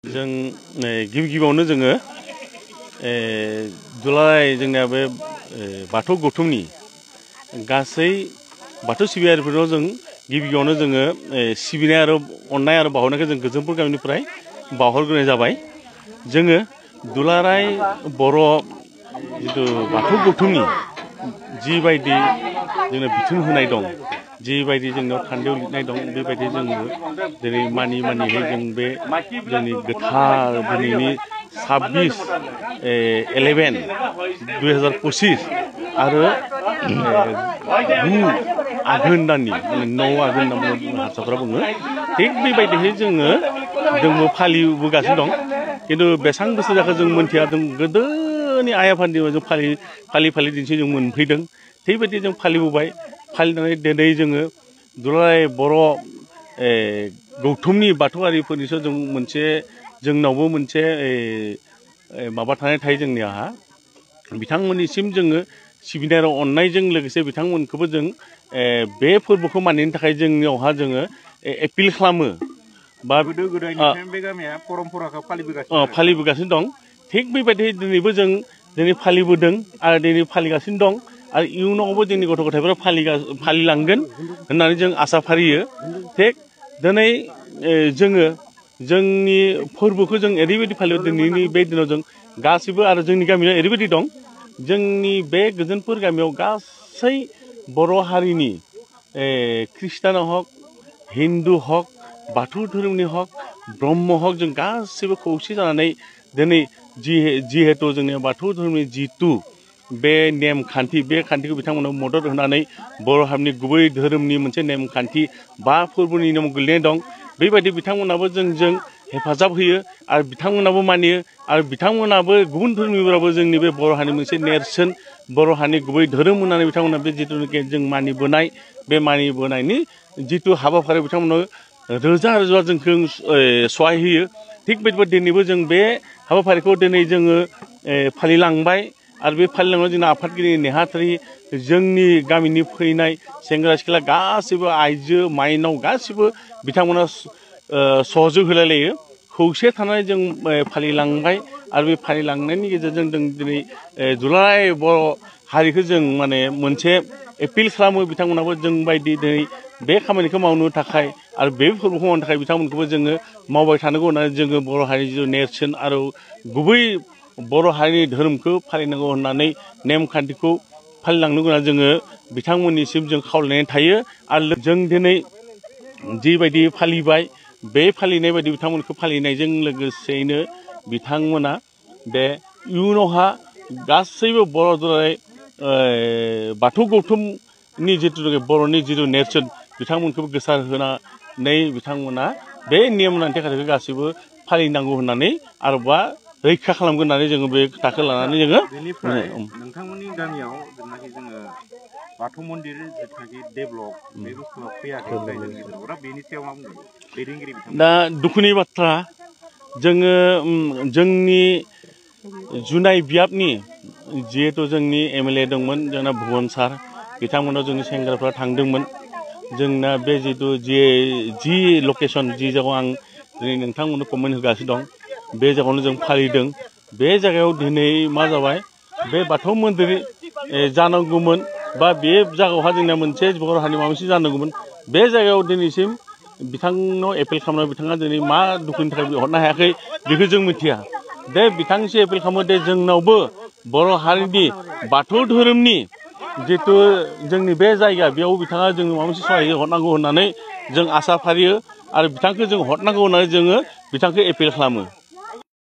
जों गिबियावनो जोङो दुलाराय जोंनिया बे बाथौ गौथुमनि गासै बाथौ सिबियारिफोरनाव जों गिबियावनो जोङो सिबिनाय आरो अननाय आरो बावहरनायखौ जों गोजोनपुर गामिनिफ्राय बावहरग्रोनाय जाबाय। जोङो दुलाराय बर' जिथु बाथौ गौथुमनि जिबायदि जोंनो बिथोन होनाय दं, जिबायदि जोंनाव थान्दैयाव लिरनाय दं, बेबायदि जोङो दिनै मानिहै जों बे जोंनि गोथार दिनैनि 26/11/2025 आरो 9 आघोन दाननि 9 आघोन दान हारसाफ्रा बुङो, थिग बेबायदिहै जोंबो फालिबोगासिनो दं। खिन्थु बेसेबां बोसोर जाखो जों मोनथिया, जों गोदोनि आइ आफानिफ्राय जों फालि दिनैसिम जों मोनफैदों। थिगबायदि जों फालिबोबाय, फालिनानै दिनै जोङो दुलाराय बर' गौथुमनि बाथौआरिफोरनिसो जों जोंनावबो मोनसे माबा थानाय थायो जोंनियाहा। बिथांमोननिसिम जोङो सिबिनाय आरो अननायजों लोगोसे बिथांमोनखौबो जों बे फोरबोखौ मानिनो थाखाय जोंनियावहा जोङो एपिल खालामो। बा गोदो गोदायनिफ्रायनो बे गामिया परम्पराखौ फालिबोगासिनो दं। थिग बेबायदि दिनैबो जों दिनै फालिबोदों आरो दिनै फालिगासिनो दं आरो इयुनावबो जोंनि गथ' गथायफोरा फालिलांगोन होननानै जों आसा फारियो। थिग दिनै जोङो जोंनि फोरबोखौ जों ओरैबायदि फालियो, दिनैनि बे दिनाव जों गासिबो आरो जोंनि गामियाव ओरैबायदि दं, जोंनि बे गोजोनपुर गामियाव गासै बर' हारिनि ख्रिस्टान हक, हिन्दु हक, बाथौ धोरोमनि हक, ब्रह्म हक, जों गासैबो खौसे जानानै दिनै जिहेतु जोंनि बाथौ धोरोमनि जिथु बे नेमखान्थि, बे खान्थिखौ बिथांमोनाव मदद होनानै बर' हारिनि गुबै धोरोमनि मोनसे नेमखान्थि बा फोरबोनि नेम गोलैनाय दं, बेबायदि बिथांमोनाबो जोंजों हेफाजाब होयो आरो बिथांमोनाबो मानियो। आरो बिथांमोनाबो गुबुन धोरोमनिफोराबो जोंनि बे बर' हारिनि मोनसे नेरसोन, बर' हारिनि गुबै धोरोम होननानै बिथांमोना बे जिथुनाखि जों मानिबोनाय, बे मानिबोनायनि जिथु हाबाफारि बिथांमोना रोजा रोजा जोंखौ सहाय होयो। थिग बेबायदिनो दिनैबो जों बे हाबाफारिखौ दिनै जोङो फालिलांबाय आरो बे फालिलांनायाव जोंना आफादगिरि नेहाथारि, जोंनि गामिनि फैनाय सेंग्रा सिख्ला गासैबो, आइजो माइनाव गासैबो बिथांमोना सहयोग होलायलायो, खौसे थानानै जों फालिलांबाय। आरो बे फालिलांनायनि गेजेरजों जों दिनै दुलाराय बर' हारिखौ जों मोनसे एपिल खालामो। बिथांमोनाबो जों बायदि दिनै बे खामानिखौ मावनो थाखाय आरो बे फोरबोखौ मावनो थाखाय बिथांमोनखौबो जोङो मावबाय थानांगौ होननानै जोङो बर' हारिनि जिथु नेरसोन आरो गुबै बर' हारिनि धोरोमखौ फालिनांगौ होननानै नेमखान्थिखौ फालिलांनो गोनां जोङो बिथांमोननिसिम जों खावलायनानै थायो। आरो जों दिनै जिबायदि फालिबाय, बे फालिनाय बायदि बिथांमोनखौ फालिनायजों लोगोसेयैनो बिथांमोना बे इयुनावहा गासैबो बर' दुलाराय बाथौ गौथुमनि जिथुनाखि बर'नि जिथु नेरसोन, बिथांमोनखौबो गोसार होनानै बिथांमोना बे नियम खान्थिखौ गासैबो फालिनांगौ होननानै आरोबा रैखा खालामगोन होननानै जोङो बे खोथाखौ लानानै जोङो बेनिफ्राय नोंथांमोननि गामियाव जेनाखि जोङो बाथौ मन्दिर जिथुनाखि डेभेलप, बे बुस्थुआ फैयाखै रायजोनि गेजेराव, बेनि सायाव मा बुंगोन दैदेनगिरि बिथांमोन? दा दुखुनि बाथ्रा, जोङो जोंनि जुनाय बियाबनि जिहेतु जोंनि MLA दंमोन जोंना भुवन सार, बिथांमोनाव जोंनि सेंग्राफ्रा थांदोंमोन। जोंना बे जिथु जि लकेसन, जि जायगायाव आं दिनै नोंथांमोननो कमेन्ट होगासिनो दं, बे जायगायावनो जों फालिदों। बे जायगायाव दिनै मा जाबाय, बे बाथौ मन्दिर जानांगौमोन बा बे जायगायावहा जोंना मोनसे बर' हारिनि माबा मोनसे जानांगौमोन। बे जायगायाव दिनैसिम बिथांनाव एपिल खालामनाय, बिथाङा दिनै मा दुखुनि थाखाय हरनो हायाखै बेखौ जों मिथिया। दे बिथांनिसिम एपिल खालामो, दे जोंनावबो बर' हारिनि बाथौ धोरोमनि जिथु जोंनि बे जायगा, बेयाव बिथाङा जोंनो माबा मोनसे सहाय हरनांगौ होननानै जों आसा फारियो आरो बिथांखौ जों हरनांगौ होननानै जोङो बिथांखौ एपिल खालामो।